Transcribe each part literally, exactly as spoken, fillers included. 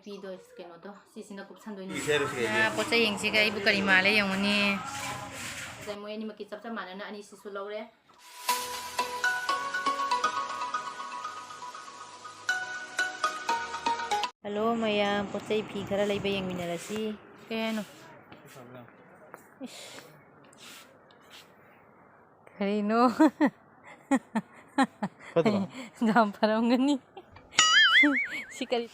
ꯐꯤꯗꯣ, ꯀꯩꯅꯣꯗꯣ, ꯁꯤꯁꯤꯅ ꯀꯨꯞꯁꯟꯗꯣꯏꯅꯤ꯫ ꯄꯤꯁꯦ ꯍꯥꯏꯔꯨꯁꯦ, ꯑꯩꯗꯤ꯫ ꯑꯥ, ꯄꯣꯠ ꯆꯩ ꯌꯦꯡꯁꯤꯒ ꯑꯩꯕꯨ ꯀꯔꯤ ꯃꯥꯜꯂꯦ ꯌꯦꯡꯉꯨꯅꯤ꯫ ꯉꯁꯥꯏ ꯃꯣꯏ ꯑꯅꯤꯃꯛꯀꯤ ꯆꯞ ꯆꯞ ꯃꯥꯟꯅꯅ ꯑꯅꯤꯁꯤꯁꯨ ꯂꯧꯔꯦ꯫ ꯍꯜꯂꯣ ꯃꯌꯥꯝ, ꯄꯣꯠ ꯆꯩ ꯐꯤ ꯈꯔ ꯂꯩꯕ ꯌꯦꯡꯃꯤꯟꯅꯔꯁꯤ꯫ ꯀꯩ ꯍꯥꯏꯅꯣ? ꯏꯁ꯫ ꯀꯔꯤꯅꯣ? ꯐꯠꯇ꯭ꯔꯣ? ꯌꯥꯝ ꯐꯔꯝꯒꯅꯤ꯫ ꯁꯤ ꯀꯔꯤ?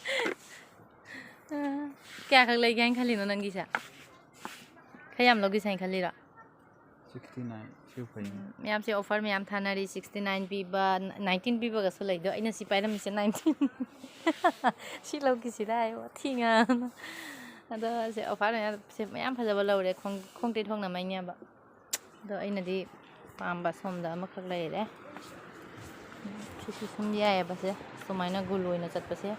ꯀꯌꯥꯈꯛ ꯂꯩꯒꯦ ꯍꯥꯏꯅ ꯈꯜꯂꯤꯅꯣ ꯅꯪꯒꯤꯁꯦ? ꯈꯔ ꯌꯥꯝ ꯂꯧꯒꯦꯁꯦ ꯍꯥꯏꯅ ꯈꯜꯂꯤꯔꯣ? Sixty nine, ꯁꯤ ꯐꯩꯅꯦ꯫ ꯎꯝ, ꯃꯌꯥꯝꯁꯦ offer ꯃꯌꯥꯝ ꯊꯥꯅꯔꯤ, sixty nine ꯄꯤꯕ, nineteen ꯄꯤꯕꯒꯁꯨ ꯂꯩꯗꯣ꯫ ꯑꯩꯅ ꯁꯤ ꯄꯥꯏꯔꯝꯃꯤꯁꯦ nineteen꯫ ꯁꯤ ꯂꯧꯈꯤꯁꯤꯔ ꯍꯥꯏ, ꯋꯥꯊꯤ ꯉꯥꯡ꯫ ꯑꯗꯣ ꯁꯦ offer ꯃꯌꯥꯝ, ꯁꯦ ꯃꯌꯥꯝ ꯐꯖꯕ ꯂꯧꯔꯦ, ꯈꯣꯡ-, ꯈꯣꯡꯇꯩ ꯊꯣꯛꯅ ꯃꯩꯅꯦꯕ꯫ ꯑꯗꯣ ꯑꯩꯅꯗꯤ ꯄꯥꯝꯕ ꯁꯣꯝꯗ ꯑꯃꯈꯛ ꯂꯩꯔꯦ꯫ ꯁꯤꯁꯨ ꯁꯨꯝ ꯌꯥꯏꯌꯦꯕ ꯁꯦ, ꯁꯨꯃꯥꯏꯅ ꯒꯨꯜ ꯑꯣꯏꯅ ꯆꯠꯄꯁꯦ꯫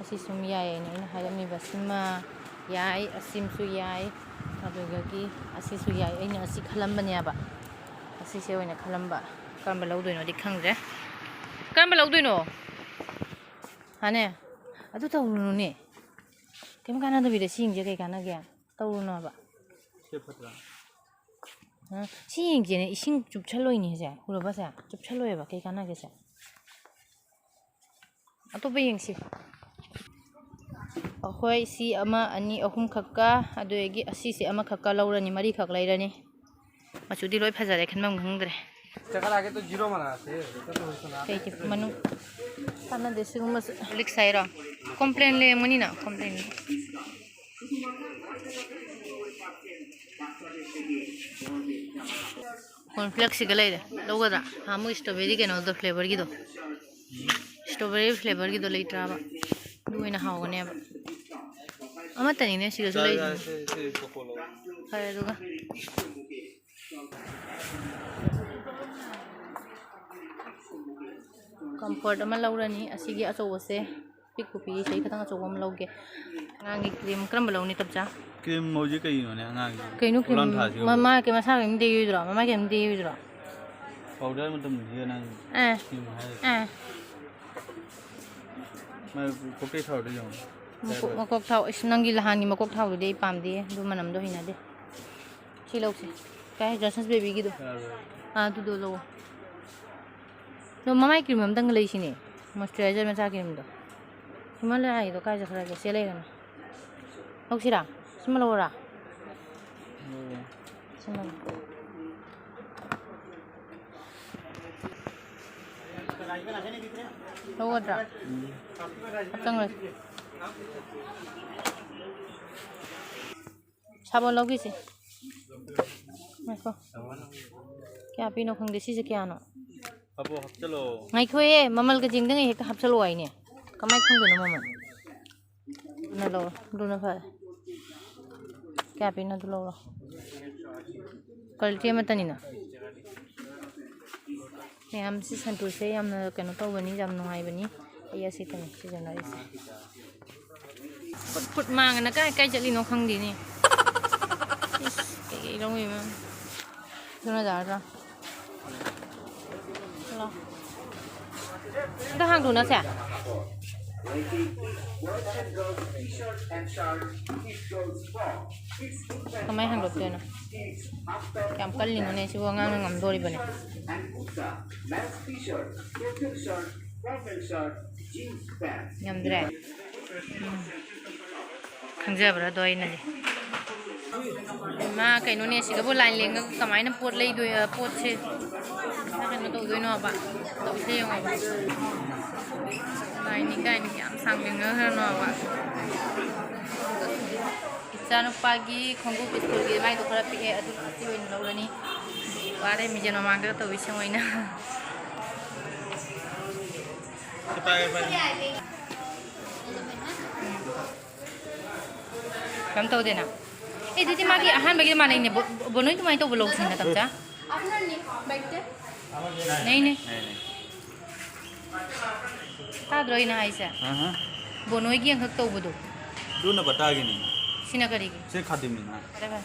ꯑꯁꯤ ꯁꯨꯝ ꯌꯥꯏꯌꯦꯅ ꯑꯩꯅ ꯍꯥꯏꯔꯝꯃꯤꯕ ꯁꯤꯃ ꯌꯥꯏ, ꯑꯁꯤꯃꯁꯨ ꯌꯥꯏ, ꯑꯗꯨꯗꯒꯤ ꯑꯁꯤꯁꯨ ꯌꯥꯏ꯫ ꯑꯩꯅ ꯑꯁꯤ ꯈꯜꯂꯝꯕꯅꯦꯕ, ꯑꯁꯤꯁꯦ ꯑꯣꯏꯅ ꯈꯜꯂꯝꯕ꯫ ꯀꯔꯝꯕ ꯂꯧꯗꯣꯏꯅꯣꯗꯤ ꯈꯪꯗ꯭ꯔꯦ꯫ ꯀꯔꯝꯕ ꯂꯧꯗꯣꯏꯅꯣ? ꯍꯥꯅꯦ, ꯑꯗꯨ ꯇꯧꯔꯨꯅꯨꯅꯦ꯫ ꯀꯩꯝ ꯀꯥꯟꯅꯗꯕꯤꯗ ꯁꯤ ꯌꯦꯡꯁꯦ ꯀꯩ ꯀꯥꯟꯅꯒꯦ? ꯇꯧꯔꯨꯅꯣꯕ꯫ ꯁꯤ ꯐꯠꯇ꯭ꯔꯥ? ꯑ, ꯁꯤ ꯌꯦꯡꯁꯦꯅꯦ, ꯏꯁꯤꯡ ꯆꯨꯞꯁꯜꯂꯣꯏꯅꯦ ꯁꯦ꯫ ꯎꯔꯕ ꯁꯦ? ꯆꯨꯞꯁꯜꯂꯣꯏꯕ, ꯀꯩ ꯀꯥꯟꯅꯒꯦ ꯁꯦ? ꯑꯇꯣꯞꯄ ꯌꯦꯡꯁꯤ꯫ ꯑꯩꯈꯣꯏ ꯁꯤ ꯑꯃ, ꯑꯅꯤ, ꯑꯍꯨꯝ ꯈꯛꯀ, ꯑꯗꯨꯗꯒꯤ ꯑꯁꯤꯁꯦ ꯑꯃꯈꯛꯀ ꯂꯧꯔꯅꯤ, ꯃꯔꯤꯈꯛ ꯂꯩꯔꯅꯤ꯫ ꯃꯆꯨꯗꯤ ꯂꯣꯏ ꯐꯖꯔꯦ, ꯈꯟꯐꯝ ꯈꯪꯗ꯭ꯔꯦ꯫ ꯀꯩꯒꯤ ꯃꯅꯨꯡ ꯀꯥꯟꯅꯗꯦ ꯁꯤꯒꯨꯝꯕꯁꯨ꯫ ꯂꯤꯛꯁ ꯍꯥꯏꯔꯣ? Complain ꯂꯦꯝꯒꯅꯤꯅ, complain. ꯀꯣꯔꯟꯐ꯭ꯂꯦꯛꯁꯁꯤꯒ ꯂꯩꯔꯦ꯫ ꯂꯧꯒꯗ꯭ꯔꯥ? ꯍꯥ, ꯃꯣꯏ strawberry ꯀꯩꯅꯣꯗꯣ, flavourꯒꯤꯗꯣ꯫ Strawberry flavourꯒꯤꯗꯣ ꯂꯩꯇ꯭ꯔꯥꯕ? ꯑꯗꯨ ꯑꯣꯏꯅ ꯍꯥꯎꯒꯅꯦꯕ꯫ ꯑꯃꯠꯇꯅꯤꯅꯦ ꯁꯤꯗꯁꯨ ꯂꯩꯔꯤꯁꯦ꯫ ꯐꯔꯦ ꯑꯗꯨꯒ꯫ Comfort ꯑꯃ ꯂꯧꯔꯅꯤ꯫ ꯑꯁꯤꯒꯤ ꯑꯆꯧꯕꯁꯦ ꯄꯤꯛꯄꯨ ꯄꯤꯛꯏ꯫ ꯁꯤ ꯈꯤꯇꯪ ꯑꯆꯧꯕ ꯑꯃ ꯂꯧꯒꯦ꯫ ꯑꯉꯥꯡꯒꯤ cream ꯀꯔꯝꯕ ꯂꯧꯅꯤ, ꯇꯞꯆꯥ? Cream ꯍꯧꯖꯤꯛ ꯀꯩꯅꯣꯅꯦ ꯑꯉꯥꯡꯒꯤ? ꯀꯩꯅꯣ cream? ꯄꯣꯂꯥꯡꯊꯥꯁꯤꯕꯨ? ꯃꯃꯥꯏ ꯀꯩ, ꯃꯁꯥ ꯀꯩꯝ ꯇꯩꯔꯣꯏꯗ꯭ꯔꯣ? ꯃꯃꯥꯏ ꯀꯩꯝ ꯇꯩꯔꯣꯏꯗ꯭ꯔꯣ? Powder ꯃꯇꯝꯗꯗꯤ ꯅꯪ ꯑꯦ꯫ Cream ꯍꯥꯏꯔꯦ꯫ ꯑꯦ꯫ ꯃꯥꯏ ꯄꯣꯀꯦꯠ ꯈꯥꯎꯗ ꯌꯦꯡꯉꯣ꯫ ꯃꯀꯣꯛ, ꯃꯀꯣꯛ ꯊꯥꯎ꯫ ꯏꯁ, ꯅꯪꯒꯤ ꯅꯍꯥꯟꯒꯤ ꯃꯀꯣꯛ ꯊꯥꯎꯗꯨꯗꯤ ꯑꯩ ꯄꯥꯝꯗꯦ, ꯑꯗꯨ ꯃꯅꯝꯗꯣ ꯍꯩꯅꯗꯦ꯫ ꯁꯤ ꯂꯧꯁꯦ꯫ ꯀꯥꯏ, Johnson's Babyꯒꯤꯗꯣ? ꯌꯥꯔꯣꯏ꯫ ꯑꯥ, ꯑꯗꯨꯗꯣ ꯂꯧꯑꯣ꯫ ꯑꯗꯣ ꯃꯃꯥꯏ cream ꯑꯝꯇꯪ ꯂꯩꯁꯤꯅꯦ, moisturizer ꯃꯆꯥ creamꯗꯣ꯫ ꯁꯤꯃ ꯂꯩ ꯍꯥꯏꯗꯣ ꯀꯥꯏ ꯆꯠꯈ꯭ꯔꯒꯦ? ꯁꯤ ꯂꯩꯔꯝꯃꯦ꯫ ꯂꯧꯁꯤꯔꯥ? ꯁꯤꯃ ꯂꯧꯔꯥ? ꯂꯧꯑꯣ꯫ ꯁꯤꯃ ꯂꯧ꯫ ꯂꯧꯒꯗ꯭ꯔꯥ? ꯎꯝ꯫ ꯍꯥꯞꯆꯪꯂꯁꯤ꯫ ꯁꯥꯄꯣꯟ ꯂꯧꯈꯤꯁꯦ꯫ ꯉꯥꯏꯈꯣ꯫ ꯀꯌꯥ ꯄꯤꯅꯣ ꯈꯪꯗꯦ꯫ ꯁꯤꯁꯦ ꯀꯌꯥꯅꯣ? ꯍꯥꯞꯄꯣ, ꯍꯥꯞꯆꯜꯂꯣ꯫ ꯉꯥꯏꯈꯣꯍꯦ, ꯃꯃꯜꯒ ꯆꯦꯡꯗꯉꯩ ꯍꯦꯛꯇ ꯍꯥꯞꯆꯜꯂꯣ ꯍꯥꯏꯅꯦ꯫ ꯀꯃꯥꯏꯅ ꯈꯪꯗꯣꯏꯅꯣ ꯃꯃꯜ? ꯑꯗꯨꯅ ꯂꯧꯔꯣ, ꯑꯗꯨꯅ ꯐꯔꯦ꯫ ꯀꯌꯥ ꯄꯤꯅꯣ ꯑꯗꯨ ꯂꯧꯔꯣ꯫ Quality ꯑꯃꯠꯇꯅꯤꯅ꯫ ꯃꯌꯥꯝꯁꯤ ꯁꯟꯇꯨꯁꯦ ꯌꯥꯝꯅ ꯀꯩꯅꯣ ꯇꯧꯕꯅꯤ, ꯌꯥꯝ ꯅꯨꯡꯉꯥꯏꯕꯅꯤ꯫ ꯑꯩ ꯑꯁꯤꯇꯅꯤ ꯁꯤꯖꯤꯟꯅꯔꯤꯁꯦ꯫ ꯐꯨꯠ ꯐꯨꯠ ꯃꯥꯡꯉꯅ ꯀꯥꯏ ꯀꯥꯏ ꯆꯠꯂꯤꯅꯣ ꯈꯪꯗꯦꯅꯦ꯫ ꯏꯁ, ꯀꯩꯀꯩ ꯂꯧꯔꯤꯕ? ꯑꯗꯨꯅ ꯌꯥꯔꯗ꯭ꯔꯥ? ꯂꯥꯎ꯫ ꯑꯝꯇ ꯍꯥꯡꯗꯣꯛꯅꯁꯦ꯫ ꯀꯃꯥꯏꯅ ꯍꯥꯡꯗꯣꯛꯇꯣꯏꯅꯣ? ꯌꯥꯝ ꯀꯜꯂꯤꯅꯣꯅꯦ ꯁꯤꯕꯨ, ꯑꯉꯥꯡꯅ ꯉꯝꯗꯣꯔꯤꯕꯅꯦ꯫ ꯉꯝꯗ꯭ꯔꯦ꯫ ꯎꯝ꯫ ꯈꯪꯖꯕ꯭ꯔꯥ ꯑꯗꯣ ꯑꯩꯅꯗꯤ꯫ ꯏꯃꯥ, ꯀꯩꯅꯣꯅꯦ, ꯁꯤꯗꯕꯨ line ꯂꯦꯡꯉꯒ ꯀꯃꯥꯏꯅ ꯄꯣꯠ ꯂꯩꯗꯣꯏ-, ꯑ, ꯄꯣꯠꯁꯦ ꯀꯩꯅꯣ ꯇꯧꯗꯣꯏꯅꯣꯕ? ꯇꯧꯁꯦ ꯌꯦꯡꯉꯣꯕ꯫ Lineꯅꯤ ꯀꯥꯏꯅ ꯀꯌꯥꯝ ꯁꯥꯡ ꯂꯦꯡꯅꯈ꯭ꯔꯅꯣꯕ? ꯏꯆꯥꯅꯨꯄꯥꯒꯤ ꯈꯣꯡꯎꯞ schoolꯒꯤ ꯃꯥꯏꯗꯣ ꯈꯔ ꯄꯤꯛꯑꯦ, ꯑꯗꯨ ꯁꯤ ꯑꯣꯏꯅ ꯂꯧꯔꯅꯤ꯫ ꯋꯥꯔꯦ ꯃꯤꯡꯖꯦꯜ ꯃꯃꯥꯡꯗꯒ ꯇꯧꯕꯤꯁꯦ ꯑꯣꯏꯅ꯫ ꯁꯤ ꯄꯥꯏꯒꯦ, ꯄꯥꯏꯒꯦ꯫ ꯀꯩꯝ ꯇꯧꯗꯦꯅ? ꯑꯦ, ꯑꯗꯨꯗꯤ ꯃꯥꯒꯤ ꯑꯍꯥꯟꯕꯒꯤ ꯃꯥꯟꯅꯩꯅꯦ꯫ ꯕꯣ-, ꯕꯣꯅꯣꯏ ꯑꯗꯨꯃꯥꯏꯅ ꯇꯧꯕ ꯂꯧꯁꯤꯅ, ꯇꯝꯆꯥ꯫ ꯅꯩꯅꯦ꯫ ꯇꯥꯗ꯭ꯔꯣ ꯑꯩꯅ ꯍꯥꯏꯁꯦ? ꯑꯍ꯫ ꯕꯣꯅꯣꯏꯒꯤ ꯑꯃꯈꯛ ꯇꯧꯕꯗꯣ꯫ ꯑꯗꯨꯅ ꯕꯇꯥꯒꯤꯅꯤ꯫ ꯁꯤꯅ ꯀꯔꯤꯒꯤ? ꯁꯤ ꯈꯥꯗꯤꯝꯅꯤꯅ꯫ ꯐꯔꯦ, ꯐꯔꯦ꯫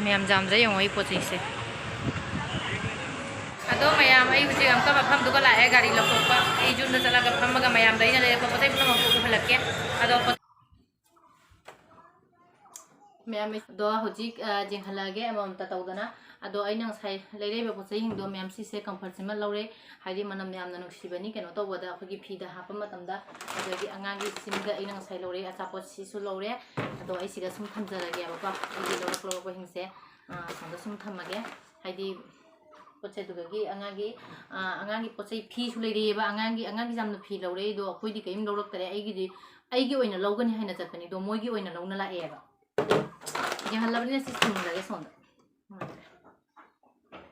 ꯃꯌꯥꯝ ꯌꯥꯝꯗ꯭ꯔꯥ ꯌꯦꯡꯉꯣ ꯑꯩ ꯄꯣꯠ ꯆꯩꯁꯦ꯫ ꯑꯗꯣ ꯃꯌꯥꯝ, ꯑꯩ ꯍꯧꯖꯤꯛ ꯑꯃꯨꯛꯀ ꯃꯐꯝꯗꯨꯒ ꯂꯥꯛꯑꯦ, ꯒꯥꯔꯤ ꯂꯧꯊꯣꯛꯄ꯫ ꯑꯩ ꯌꯨꯝꯗ ꯆꯠꯂꯒ ꯐꯝꯃꯒ ꯃꯌꯥꯝꯗ ꯑꯩꯅ ꯂꯩꯔꯛꯄ ꯄꯣꯠ ꯆꯩ ꯄꯨꯝꯅꯃꯛꯇꯨ ꯎꯍꯜꯂꯛꯀꯦ꯫ ꯑꯗꯣ ꯄꯣꯠ-, ꯃꯌꯥꯝ ꯑꯗꯣ ꯍꯧꯖꯤꯛ, ꯑ, ꯌꯦꯡꯍꯜꯂꯛꯑꯒꯦ ꯑꯃꯃꯝꯇ ꯇꯧꯗꯅ꯫ ꯑꯗꯣ ꯑꯩꯅ ꯉꯁꯥꯏ ꯂꯩꯔꯛꯏꯕ ꯄꯣꯠ ꯆꯩꯁꯤꯡꯗꯣ ꯃꯌꯥꯝ, ꯁꯤꯁꯦ ꯀꯝꯐꯔꯠꯁꯤꯃ ꯂꯧꯔꯦ, ꯍꯥꯏꯗꯤ ꯃꯅꯝ ꯌꯥꯝꯅ ꯅꯨꯡꯁꯤꯕꯅꯤ ꯀꯩꯅꯣ ꯇꯧꯕꯗ, ꯑꯩꯈꯣꯏꯒꯤ ꯐꯤꯗ ꯍꯥꯞꯄ ꯃꯇꯝꯗ꯫ ꯑꯗꯒꯤ ꯑꯉꯥꯡꯒꯤ ꯁꯤꯝꯗ ꯑꯩꯅ ꯉꯁꯥꯏ ꯂꯧꯔꯛꯑꯦ, ꯑꯆꯥꯄꯣꯠꯁꯤꯁꯨ ꯂꯧꯔꯦ꯫ ꯑꯗꯣ ꯑꯩ ꯁꯤꯗ ꯁꯨꯝ ꯊꯝꯖꯔꯒꯦꯕꯀꯣ, ꯑꯩꯒꯤ ꯂꯧꯔꯛ ꯂꯧꯔꯛꯄꯁꯤꯡꯁꯦ, ꯑ, ꯑꯁꯣꯝꯗ ꯁꯨꯝ ꯊꯝꯃꯒꯦ꯫ ꯍꯥꯏꯗꯤ ꯄꯣꯠꯁꯦ ꯑꯗꯨꯗꯒꯤ ꯑꯉꯥꯡꯒꯤ, ꯑ, ꯑꯉꯥꯡꯒꯤ ꯄꯣꯠ ꯆꯩ, ꯐꯤꯁꯨ ꯂꯩꯔꯛꯑꯦꯕ꯫ ꯑꯉꯥꯡꯒꯤ, ꯑꯉꯥꯡꯒꯤ ꯌꯥꯝꯅ ꯐꯤ ꯂꯧꯔꯛꯑꯦ, ꯑꯗꯣ ꯑꯩꯈꯣꯏꯗꯤ ꯀꯔꯤꯝ ꯂꯧꯔꯛꯇꯔꯦ꯫ ꯑꯩꯒꯤꯗꯤ, ꯑꯩꯒꯤ ꯑꯣꯏꯅ ꯂꯧꯒꯅꯤ ꯍꯥꯏꯅ ꯆꯠꯄꯅꯤ, ꯑꯗꯣ ꯃꯣꯏꯒꯤ ꯑꯣꯏꯅ ꯂꯧꯅ ꯂꯥꯛꯑꯦꯕ꯫ ꯌꯦꯡꯍꯜꯂꯕꯅꯤꯅ ꯁꯤ ꯁꯤꯟꯈ꯭ꯔꯒꯦ ꯁꯣꯝꯗ꯫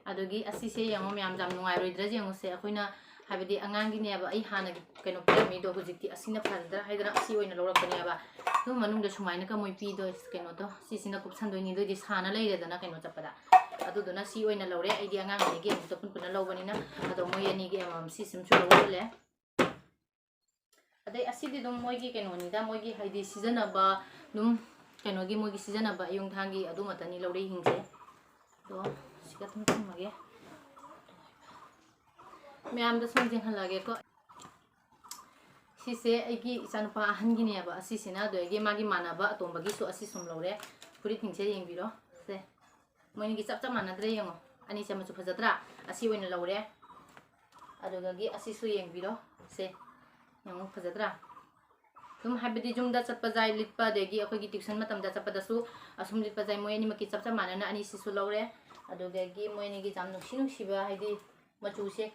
ꯑꯗꯨꯒꯤ ꯑꯁꯤꯁꯦ ꯌꯦꯡꯉꯣ ꯃꯌꯥꯝ, ꯌꯥꯝ ꯅꯨꯡꯉꯥꯏꯔꯣꯏꯗ꯭ꯔꯥ ꯌꯦꯡꯉꯨꯁꯦ꯫ ꯑꯩꯈꯣꯏꯅ ꯍꯥꯏꯕꯗꯤ ꯑꯉꯥꯡꯒꯤꯅꯦꯕ ꯑꯩ ꯍꯥꯟꯅꯒꯤ ꯀꯩꯅꯣ ꯄꯤꯔꯝꯃꯤꯗꯣ, ꯍꯧꯖꯤꯛꯇꯤ ꯑꯁꯤꯅ ꯐꯖꯗ꯭ꯔꯥ ꯍꯥꯏꯗꯅ ꯑꯁꯤ ꯑꯣꯏꯅ ꯂꯧꯔꯛꯄꯅꯦꯕ꯫ ꯑꯗꯨ ꯃꯅꯨꯡꯗ ꯁꯨꯃꯥꯏꯅ ꯀꯃꯣꯏ ꯄꯤꯗꯣ, ꯀꯩꯅꯣꯗꯣ, ꯁꯤꯁꯤꯅ ꯀꯨꯞꯁꯟꯗꯣꯏꯅꯤ, ꯑꯗꯨꯏꯗꯤ ꯁꯥꯅ ꯂꯩꯔꯦꯗꯅ ꯀꯩꯅꯣ ꯆꯠꯄꯗ꯫ ꯑꯗꯨꯗꯨꯅ ꯁꯤ ꯑꯣꯏꯅ ꯂꯧꯔꯦ꯫ ꯑꯩꯗꯤ ꯑꯉꯥꯡ ꯑꯅꯤꯒꯤ ꯑꯃꯨꯛꯇ ꯄꯨꯟ ꯄꯨꯟꯅ ꯂꯧꯕꯅꯤꯅ꯫ ꯑꯗꯣ ꯃꯣꯏ ꯑꯅꯤꯒꯤ ꯑꯃꯃꯝ ꯁꯤ ꯁꯤꯝꯁꯨ ꯂꯧꯍꯜꯂꯦ꯫ ꯑꯗꯩ ꯑꯁꯤꯗꯤ ꯑꯗꯨꯝ ꯃꯣꯏꯒꯤ ꯀꯩꯅꯣꯅꯤꯗ, ꯃꯣꯏꯒꯤ ꯍꯥꯏꯗꯤ ꯁꯤꯖꯤꯟꯅꯕ, ꯑꯗꯨꯝ ꯀꯩꯅꯣꯒꯤ ꯃꯣꯏꯒꯤ ꯁꯤꯖꯤꯟꯅꯕ ꯑꯌꯨꯛ ꯅꯨꯡꯗꯥꯡꯒꯤ ꯑꯗꯨꯃꯛꯇꯅꯤ ꯂꯧꯔꯛꯏꯁꯤꯡꯁꯦ꯫ ꯑꯗꯣ ꯁꯤꯗ ꯑꯗꯨꯝ ꯊꯝꯃꯒꯦ꯫ ꯃꯌꯥꯝꯗ ꯁꯨꯝ ꯌꯦꯡꯍꯜꯂꯛꯑꯒꯦꯀꯣ꯫ ꯁꯤꯁꯦ ꯑꯩꯒꯤ ꯏꯆꯥꯅꯨꯄꯥ ꯑꯍꯟꯒꯤꯅꯦꯕ꯫ ꯑꯁꯤꯁꯤꯅ, ꯑꯗꯨꯗꯒꯤ ꯃꯥꯒꯤ ꯃꯥꯟꯅꯕ ꯑꯇꯣꯝꯕꯒꯤꯁꯨ ꯑꯁꯤ ꯁꯨꯝ ꯂꯧꯔꯦ꯫ ꯐꯨꯔꯤꯠꯁꯤꯡꯁꯦ ꯌꯦꯡꯕꯤꯔꯣ꯫ ꯁꯦ, ꯃꯣꯏꯅꯤꯒꯤ ꯆꯞ ꯆꯞ ꯃꯥꯟꯅꯗ꯭ꯔꯦ ꯌꯦꯡꯉꯣ꯫ ꯑꯅꯤꯁꯦ ꯃꯆꯨ ꯐꯖꯗ꯭ꯔꯥ? ꯑꯁꯤ ꯑꯣꯏꯅ ꯂꯧꯔꯦ꯫ ꯑꯗꯨꯗꯒꯤ ꯑꯁꯤꯁꯨ ꯌꯦꯡꯕꯤꯔꯣ꯫ ꯁꯦ, ꯌꯦꯡꯉꯣ, ꯐꯖꯗ꯭ꯔꯥ? ꯑꯗꯨꯝ ꯍꯥꯏꯕꯗꯤ ꯌꯨꯝꯗ ꯆꯠꯄ ꯖꯥꯏ ꯂꯤꯠꯄ, ꯑꯗꯒꯤ ꯑꯩꯈꯣꯏꯒꯤ tuition ꯃꯇꯝꯗ ꯆꯠꯄꯗꯁꯨ ꯑꯁꯨꯝ ꯂꯤꯠꯄ ꯖꯥꯏ꯫ ꯃꯣꯏ ꯑꯅꯤꯃꯛꯀꯤ ꯆꯞ ꯆꯞ ꯃꯥꯟꯅꯅ ꯑꯅꯤꯁꯤꯁꯨ ꯂꯧꯔꯦ꯫ ꯑꯗꯨꯗꯒꯤ ꯃꯣꯏ ꯑꯅꯤꯒꯤ ꯌꯥꯝ ꯅꯨꯡꯁꯤ ꯅꯨꯡꯁꯤꯕ, ꯍꯥꯏꯗꯤ ꯃꯆꯨꯁꯦ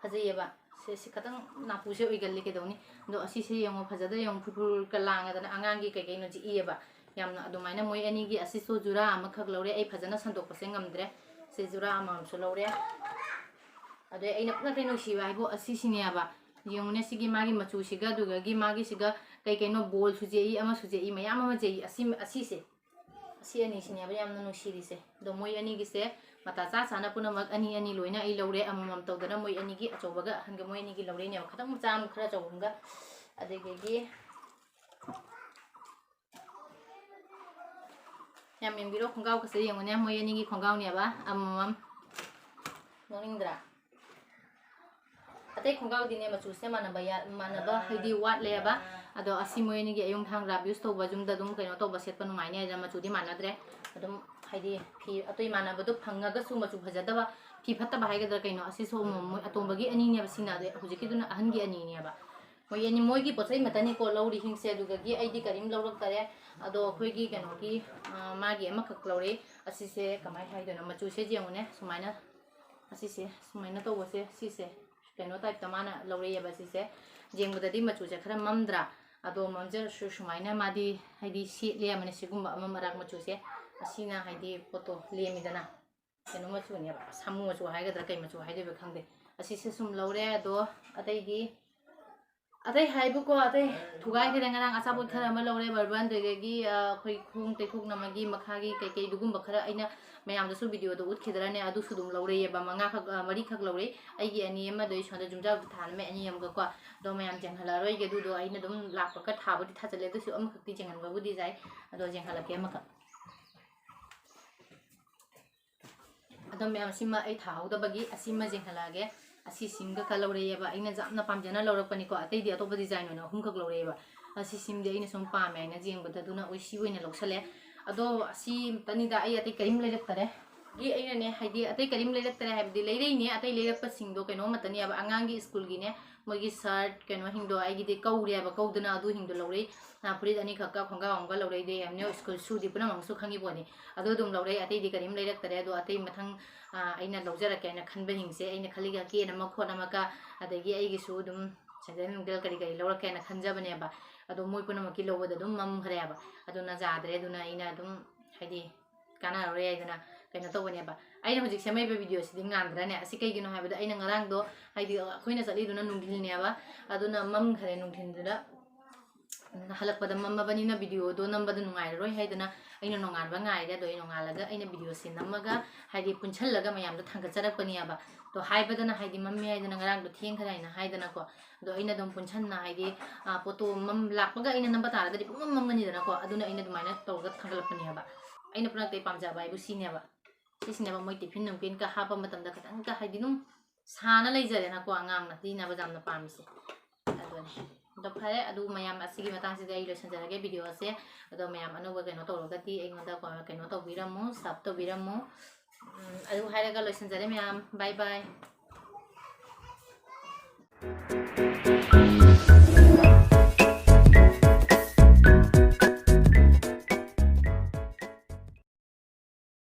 ꯐꯖꯩꯌꯦꯕ꯫ ꯁꯦ, ꯁꯤ ꯈꯇꯪ ꯅꯥꯄꯨꯁꯦ ꯑꯣꯏꯒꯜꯂꯤ, ꯀꯩꯗꯧꯅꯤ? ꯑꯗꯣ ꯑꯁꯤꯁꯦ ꯌꯦꯡꯉꯣ, ꯐꯖꯗ꯭ꯔꯥ ꯌꯦꯡꯉꯣ, ꯐꯨꯔ ꯐꯨꯔꯀ ꯂꯥꯡꯉꯗꯅ ꯑꯉꯥꯡꯒꯤ ꯀꯩꯀꯩꯅꯣ ꯆꯤꯛꯏꯌꯦꯕ ꯌꯥꯝꯅ꯫ ꯑꯗꯨꯃꯥꯏꯅ ꯃꯣꯏ ꯑꯅꯤꯒꯤ ꯑꯁꯤꯁꯨ ꯖꯨꯔꯥ ꯑꯃꯈꯛ ꯂꯧꯔꯦ꯫ ꯑꯩ ꯐꯖꯅ ꯁꯟꯗꯣꯛꯄꯁꯦ ꯉꯝꯗ꯭ꯔꯦ꯫ ꯁꯤ ꯖꯨꯔꯥ ꯑꯃꯃꯝꯁꯨ ꯂꯧꯔꯦ꯫ ꯑꯗꯩ ꯑꯩꯅ ꯄꯨꯂꯞꯇ ꯅꯨꯡꯁꯤꯕ ꯍꯥꯏꯕꯨ ꯑꯁꯤꯁꯤꯅꯦꯕ꯫ ꯌꯦꯡꯉꯨꯅꯦ, ꯁꯤꯒꯤ ꯃꯥꯒꯤ ꯃꯆꯨꯁꯤꯒ, ꯑꯗꯨꯗꯒꯤ ꯃꯥꯒꯤꯁꯤꯒ ꯀꯩ ꯀꯩꯅꯣ, ꯕꯣꯜꯁꯨ ꯆꯦꯛꯏ, ꯑꯃꯁꯨ ꯆꯦꯛꯏ, ꯃꯌꯥꯝ ꯑꯃ ꯆꯦꯛꯏ꯫ ꯑꯁꯤ, ꯑꯁꯤꯁꯦ, ꯑꯁꯤ ꯑꯅꯤꯁꯤꯅꯦꯕ ꯌꯥꯝꯅ ꯅꯨꯡꯁꯤꯔꯤꯁꯦ꯫ ꯑꯗꯣ ꯃꯣꯏ ꯑꯅꯤꯒꯤꯁꯦ ꯃꯇꯥ ꯆꯥ ꯆꯥꯅ ꯄꯨꯝꯅꯃꯛ ꯑꯅꯤ ꯑꯅꯤ ꯂꯣꯏꯅ ꯑꯩ ꯂꯧꯔꯦ, ꯑꯃꯃꯝ ꯇꯧꯗꯅ꯫ ꯃꯣꯏ ꯑꯅꯤꯒꯤ, ꯑꯆꯧꯕꯒ ꯑꯍꯟꯒ, ꯃꯣꯏ ꯑꯅꯤꯒꯤ ꯂꯧꯔꯤꯅꯦꯕ, ꯈꯤꯇꯪ ꯃꯆꯥ ꯑꯃ, ꯈꯔ ꯑꯆꯧꯕ ꯑꯃꯒ꯫ ꯑꯗꯒꯤ ꯌꯥꯝ ꯌꯦꯡꯕꯤꯔꯣ, ꯈꯣꯡꯒ꯭ꯔꯥꯎꯒꯁꯦ ꯌꯦꯡꯉꯨꯅꯦ, ꯃꯣꯏ ꯑꯅꯤꯒꯤ ꯈꯣꯡꯒ꯭ꯔꯥꯎꯅꯦꯕ, ꯑꯃꯃꯝ꯫ ꯅꯣꯛꯅꯤꯡꯗ꯭ꯔꯥ? ꯑꯇꯩ ꯈꯣꯡꯒ꯭ꯔꯥꯎꯗꯤꯅꯦ ꯃꯆꯨꯁꯦ ꯃꯥꯟꯅꯕ ꯌꯥ-, ꯃꯥꯟꯅꯕ ꯍꯥꯏꯗꯤ ꯋꯥꯠꯂꯦꯕ꯫ ꯑꯗꯣ ꯑꯁꯤ ꯃꯣꯏ ꯑꯅꯤꯒꯤ ꯑꯌꯨꯛ ꯊꯥꯡ ꯔꯥꯞ ꯌꯨꯁ ꯇꯧꯕ ꯌꯨꯝꯗ ꯑꯗꯨꯝ ꯀꯩꯅꯣ ꯇꯧꯕ ꯁꯦꯠꯄ ꯅꯨꯡꯉꯥꯏꯅꯤ ꯍꯥꯏꯗꯅ ꯃꯆꯨꯗꯤ ꯃꯥꯟꯅꯗ꯭ꯔꯦ꯫ ꯑꯗꯨꯝ ꯍꯥꯏꯗꯤ ꯐꯤ ꯑꯇꯩ ꯃꯥꯟꯅꯕꯗꯣ ꯐꯪꯉꯒꯁꯨ ꯃꯆꯨ ꯐꯖꯗꯕ, ꯐꯤ ꯐꯠꯇꯕ ꯍꯥꯏꯒꯗ꯭ꯔꯥ ꯀꯩꯅꯣ, ꯑꯁꯤꯁꯨ ꯑꯃꯨꯛ ꯃꯣꯏ ꯑꯇꯣꯝꯕꯒꯤ ꯑꯅꯤꯅꯦꯕ ꯁꯤꯅ, ꯑꯗꯩ ꯍꯧꯖꯤꯛꯀꯤꯗꯨꯅ ꯑꯍꯟꯒꯤ ꯑꯅꯤꯅꯦꯕ꯫ ꯃꯣꯏ ꯑꯅꯤ, ꯃꯣꯏꯒꯤ ꯄꯣꯠ ꯆꯩ ꯃꯇꯅꯤꯀꯣ ꯂꯧꯔꯤꯁꯤꯡꯁꯦ꯫ ꯑꯗꯨꯗꯒꯤ ꯑꯩꯗꯤ ꯀꯔꯤꯝ ꯂꯧꯔꯛꯇꯔꯦ꯫ ꯑꯗꯣ ꯑꯩꯈꯣꯏꯒꯤ ꯀꯩꯅꯣꯒꯤ, ꯑ, ꯃꯥꯒꯤ ꯑꯃꯈꯛ ꯂꯧꯔꯦ꯫ ꯑꯁꯤꯁꯦ ꯀꯃꯥꯏꯅ ꯍꯥꯏꯗꯣꯏꯅꯣ? ꯃꯆꯨꯁꯦ ꯌꯦꯡꯉꯨꯅꯦ, ꯁꯨꯃꯥꯏꯅ, ꯑꯁꯤꯁꯦ ꯁꯨꯃꯥꯏꯅ ꯇꯧꯕꯁꯦ, ꯁꯤꯁꯦ ꯀꯩꯅꯣ ꯇꯥꯏꯞꯇ ꯃꯥꯅ ꯂꯧꯔꯛꯑꯦꯕ꯫ ꯁꯤꯁꯦ ꯌꯦꯡꯕꯗꯗꯤ ꯃꯆꯨꯁꯦ ꯈꯔ ꯃꯝꯗ꯭ꯔꯥ? ꯑꯗꯣ ꯃꯝꯖꯔꯁꯨ ꯁꯨꯃꯥꯏꯅ ꯃꯥꯗꯤ ꯍꯥꯏꯗꯤ ꯁꯦꯠꯂꯦ ꯑꯃꯅ ꯁꯤꯒꯨꯝꯕ ꯑꯃꯝ ꯑꯔꯥꯛ ꯃꯆꯨꯁꯦ, ꯑꯁꯤꯅ ꯍꯥꯏꯗꯤ ꯄꯣꯠꯇꯣ ꯂꯦꯝꯃꯤꯗꯅ꯫ ꯀꯩꯅꯣ ꯃꯆꯨꯅꯦꯕ, ꯁꯥꯃꯨ ꯃꯆꯨ ꯍꯥꯏꯒꯗ꯭ꯔꯥ ꯀꯩ ꯃꯆꯨ ꯍꯥꯏꯗꯣꯏꯕ ꯈꯪꯗꯦ꯫ ꯑꯁꯤꯁꯦ ꯁꯨꯝ ꯂꯧꯔꯦ꯫ ꯑꯗꯣ ꯑꯇꯩꯗꯤ, ꯑꯇꯩ ꯍꯥꯏꯕꯨꯀꯣ, ꯑꯇꯩ ꯊꯨꯒꯥꯏꯈ꯭ꯔꯦ꯫ ꯉꯔꯥꯡ ꯑꯆꯥꯄꯣꯠ ꯈꯔ ꯑꯃ ꯂꯧꯔꯦ ꯕꯔꯕꯟꯗꯨꯗꯒꯤ, ꯑ, ꯑꯩꯈꯣꯏ ꯈꯣꯡ ꯇꯩꯊꯣꯛꯅꯕꯒꯤ ꯃꯈꯥꯒꯤ ꯀꯩꯀꯩꯗꯨꯒꯨꯝꯕ ꯈꯔ ꯑꯩꯅ ꯃꯌꯥꯝꯗꯁꯨ ꯚꯤꯗꯤꯑꯣꯗꯣ ꯎꯠꯈꯤꯗ꯭ꯔꯅꯦ, ꯑꯗꯨꯁꯨ ꯑꯗꯨꯝ ꯂꯧꯔꯛꯑꯦꯕ꯫ ꯃꯉꯥꯈꯛ, ꯑ, ꯃꯔꯤꯈꯛ ꯂꯧꯔꯛꯑꯦ꯫ ꯑꯩꯒꯤ ꯑꯅꯤ ꯑꯃꯗꯣ ꯑꯩ ꯁꯣꯝꯗ ꯖꯨꯝꯖꯥꯕꯨꯗꯤ ꯊꯥꯔꯝꯃꯦ, ꯑꯅꯤ ꯑꯃꯒꯀꯣ꯫ ꯑꯗꯣ ꯃꯌꯥꯝ ꯌꯦꯡꯍꯜꯂꯛꯑꯔꯣꯏꯒꯦ꯫ ꯑꯗꯨꯗꯣ ꯑꯩꯅ ꯑꯗꯨꯝ ꯂꯥꯛꯄꯒ ꯊꯥꯕꯨꯗꯤ ꯊꯥꯖꯤꯜꯂꯦ, ꯑꯗꯨꯁꯨ ꯑꯃꯈꯛꯇꯤ ꯌꯦꯡꯍꯟꯕꯕꯨꯗꯤ ꯌꯥꯏ꯫ ꯑꯗꯣ ꯌꯦꯡꯍꯜꯂꯛꯀꯦ ꯑꯃꯈꯛ꯫ ꯑꯗꯣ ꯃꯌꯥꯝ, ꯁꯤꯃ ꯑꯩ ꯊꯥꯍꯧꯗꯕꯒꯤ ꯑꯁꯤꯃ ꯌꯦꯡꯍꯜꯂꯛꯑꯒꯦ꯫ ꯑꯁꯤ ꯁꯤꯝꯒ ꯈꯔ ꯂꯧꯔꯛꯑꯦꯕ, ꯑꯩꯅ ꯌꯥꯝꯅ ꯄꯥꯝꯖꯅ ꯂꯧꯔꯛꯄꯅꯤꯀꯣ꯫ ꯑꯇꯩꯗꯤ ꯑꯇꯣꯞꯄ ꯗꯤꯖꯥꯏꯟ ꯑꯣꯏꯅ ꯑꯍꯨꯝꯈꯛ ꯂꯧꯔꯛꯑꯦꯕ꯫ ꯑꯁꯤ ꯁꯤꯝꯗꯤ ꯑꯩꯅ ꯁꯨꯝ ꯄꯥꯝꯃꯦ ꯍꯥꯏꯅ ꯌꯦꯡꯕꯗ, ꯑꯗꯨꯅ ꯑꯩ ꯁꯤ ꯑꯣꯏꯅ ꯂꯧꯁꯜꯂꯦ꯫ ꯑꯗꯣ ꯑꯁꯤ ꯇꯅꯤꯗ, ꯑꯩ ꯑꯇꯩ ꯀꯔꯤꯝ ꯂꯩꯔꯛꯇꯔꯦ꯫ ꯒꯤ ꯑꯩꯅꯅꯦ, ꯍꯥꯏꯗꯤ ꯑꯇꯩ ꯀꯔꯤꯝ ꯂꯩꯔꯛꯇꯔꯦ ꯍꯥꯏꯕꯗꯤ, ꯂꯩꯔꯛꯏꯅꯦ, ꯑꯇꯩ ꯂꯩꯔꯛꯄꯁꯤꯡꯗꯣ ꯀꯩꯅꯣ ꯑꯃꯠꯇꯅꯦꯕ, ꯑꯉꯥꯡꯒꯤ ꯁ꯭ꯀꯨꯜꯒꯤꯅꯦ, ꯃꯣꯏꯒꯤ ꯁꯔꯠ ꯀꯩꯅꯣꯁꯤꯡꯗꯣ ꯑꯩꯒꯤꯗꯤ ꯀꯧꯔꯦꯕ, ꯀꯧꯗꯅ ꯑꯗꯨꯁꯤꯡꯗꯣ ꯂꯧꯔꯛꯏ꯫ ꯑ, ꯐꯨꯔꯤꯠ ꯑꯅꯤꯈꯛꯀ ꯈꯣꯡꯒ꯭ꯔꯥꯎ ꯑꯃꯒ ꯂꯧꯔꯛꯏꯗꯤ ꯌꯥꯝꯅ ꯁ꯭ꯀꯨꯜ ꯁꯨꯗꯤ ꯄꯨꯝꯅꯃꯛꯁꯨ ꯈꯪꯉꯤ ꯄꯣꯠꯅꯤ꯫ ꯑꯗꯨ ꯑꯗꯨꯝ ꯂꯧꯔꯛꯏ, ꯑꯇꯩꯗꯤ ꯀꯔꯤꯝ ꯂꯩꯔꯛꯇꯔꯦ꯫ ꯑꯗꯣ ꯑꯇꯩ ꯃꯊꯪ, ꯑ, ꯑꯩꯅ ꯂꯧꯖꯔꯛꯀꯦ ꯍꯥꯏꯅ ꯈꯟꯕꯁꯤꯡꯁꯦ ꯑꯩꯅ ꯈꯜꯂꯤꯒ ꯀꯦꯅꯕ ꯈꯣꯠꯅꯕꯒ, ꯑꯗꯒꯤ ꯑꯩꯒꯤꯁꯨ ꯑꯗꯨꯝ ꯁꯦꯟꯗꯜ ꯅꯨꯡꯗꯜ ꯀꯔꯤ ꯀꯔꯤ ꯂꯧꯔꯛꯀꯦ ꯍꯥꯏꯅ ꯈꯟꯖꯕꯅꯦꯕ꯫ ꯑꯗꯣ ꯃꯣꯏ ꯄꯨꯝꯅꯃꯛꯀꯤ ꯂꯧꯕꯗ ꯑꯗꯨꯝ ꯃꯝꯈ꯭ꯔꯦꯕ꯫ ꯑꯗꯨꯅ ꯌꯥꯗ꯭ꯔꯦ꯫ ꯑꯗꯨꯅ ꯑꯩꯅ ꯑꯗꯨꯝ ꯍꯥꯏꯗꯤ ꯀꯥꯟꯅꯔꯔꯣꯏ ꯍꯥꯏꯗꯅ ꯀꯩꯅꯣ ꯇꯧꯕꯅꯦꯕ꯫ ꯑꯩꯅ ꯍꯧꯖꯤꯛ ꯁꯦꯝꯃꯛꯏꯕ ꯚꯤꯗꯤꯑꯣꯁꯤꯗꯤ ꯉꯥꯟꯗ꯭ꯔꯅꯦ? ꯑꯁꯤ ꯀꯩꯒꯤꯅꯣ ꯍꯥꯏꯕꯗ ꯑꯩꯅ ꯉꯔꯥꯡꯗꯣ, ꯍꯥꯏꯗꯤ ꯑꯩꯈꯣꯏꯅ ꯆꯠꯂꯤꯗꯨꯅ ꯅꯨꯡꯊꯤꯜꯅꯦꯕ, ꯑꯗꯨꯅ ꯃꯝꯈ꯭ꯔꯦ ꯅꯨꯡꯊꯤꯜꯗꯨꯗ꯫ ꯍꯜꯂꯛꯄꯗ ꯃꯝꯃꯕꯅꯤꯅ ꯚꯤꯗꯤꯑꯣꯗꯣ ꯅꯝꯕꯗ ꯅꯨꯡꯉꯥꯏꯔꯔꯣꯏ ꯍꯥꯏꯗꯅ ꯑꯩꯅ ꯅꯣꯡꯉꯥꯟꯕ ꯉꯥꯏꯔꯦ꯫ ꯑꯗꯣ ꯑꯩ ꯅꯣꯡꯉꯥꯜꯂꯒ ꯑꯩꯅ ꯚꯤꯗꯤꯑꯣꯁꯦ ꯅꯝꯃꯒ ꯍꯥꯏꯗꯤ ꯄꯨꯟꯁꯜꯂꯒ ꯃꯌꯥꯝꯗꯣ ꯊꯥꯡꯒꯠꯆꯔꯛꯄꯅꯦꯕ꯫ ꯑꯗꯣ ꯍꯥꯏꯕꯗꯅ ꯍꯥꯏꯗꯤ ꯃꯝꯃꯦ ꯍꯥꯏꯗꯅ, ꯉꯔꯥꯡꯗꯣ ꯊꯦꯡꯈ꯭ꯔꯦ ꯍꯥꯏꯅ ꯍꯥꯏꯗꯅꯀꯣ꯫ ꯑꯗꯣ ꯑꯩꯅ ꯑꯗꯨꯝ ꯄꯨꯟꯁꯟꯅ ꯍꯥꯏꯗꯤ, ꯑ, ꯄꯣꯠꯇꯣ ꯃꯝ-, ꯂꯥꯛꯄꯒ ꯑꯩꯅ ꯅꯝꯕ ꯇꯥꯔꯒꯗꯤ ꯄꯨꯡꯃꯝ ꯃꯝꯒꯅꯤꯗꯅꯀꯣ꯫ ꯑꯗꯨꯅ ꯑꯩꯅ ꯑꯗꯨꯃꯥꯏꯅ ꯇꯧꯔꯒ ꯊꯥꯡꯒꯠꯂꯛꯄꯅꯦꯕ꯫ ꯑꯩꯅ ꯄꯨꯝꯅꯃꯛꯇ ꯑꯩ ꯄꯥꯝꯖꯕ ꯍꯥꯏꯕꯨ ꯁꯤꯅꯦꯕ꯫ ꯁꯤꯁꯤꯅꯦꯕ ꯃꯣꯏ ꯇꯤꯐꯤꯟ ꯅꯨꯡꯐꯤꯟꯒ ꯍꯥꯞꯄ ꯃꯇꯝꯗ ꯈꯤꯇꯪꯒ ꯍꯥꯏꯗꯤ ꯑꯗꯨꯝ ꯁꯥꯅ ꯂꯩꯖꯔꯦꯅꯀꯣ, ꯑꯉꯥꯡꯅ ꯂꯤꯅꯕ ꯌꯥꯝꯅ ꯄꯥꯝꯃꯤꯁꯦ꯫ ꯑꯗꯨꯅꯦ꯫ ꯑꯗꯣ ꯐꯔꯦ, ꯑꯗꯨ ꯃꯌꯥꯝ ꯑꯁꯤꯒꯤ ꯃꯇꯥꯡꯁꯤꯗ ꯑꯩ ꯂꯣꯏꯁꯤꯟꯖꯔꯒꯦ video ꯁꯦ꯫ ꯑꯗꯣ ꯃꯌꯥꯝ ꯑꯅꯧꯕ ꯀꯩꯅꯣ ꯇꯧꯔꯒꯗꯤ ꯑꯩꯉꯣꯟꯗ ꯀꯩꯅꯣ ꯇꯧꯕꯤꯔꯝꯃꯨ, sub ꯇꯧꯕꯤꯔꯝꯃꯨ꯫ ꯎꯝ, ꯑꯗꯨ ꯍꯥꯏꯔꯒ ꯂꯣꯏꯁꯤꯟꯖꯔꯦ ꯃꯌꯥꯝ꯫ Bye bye꯫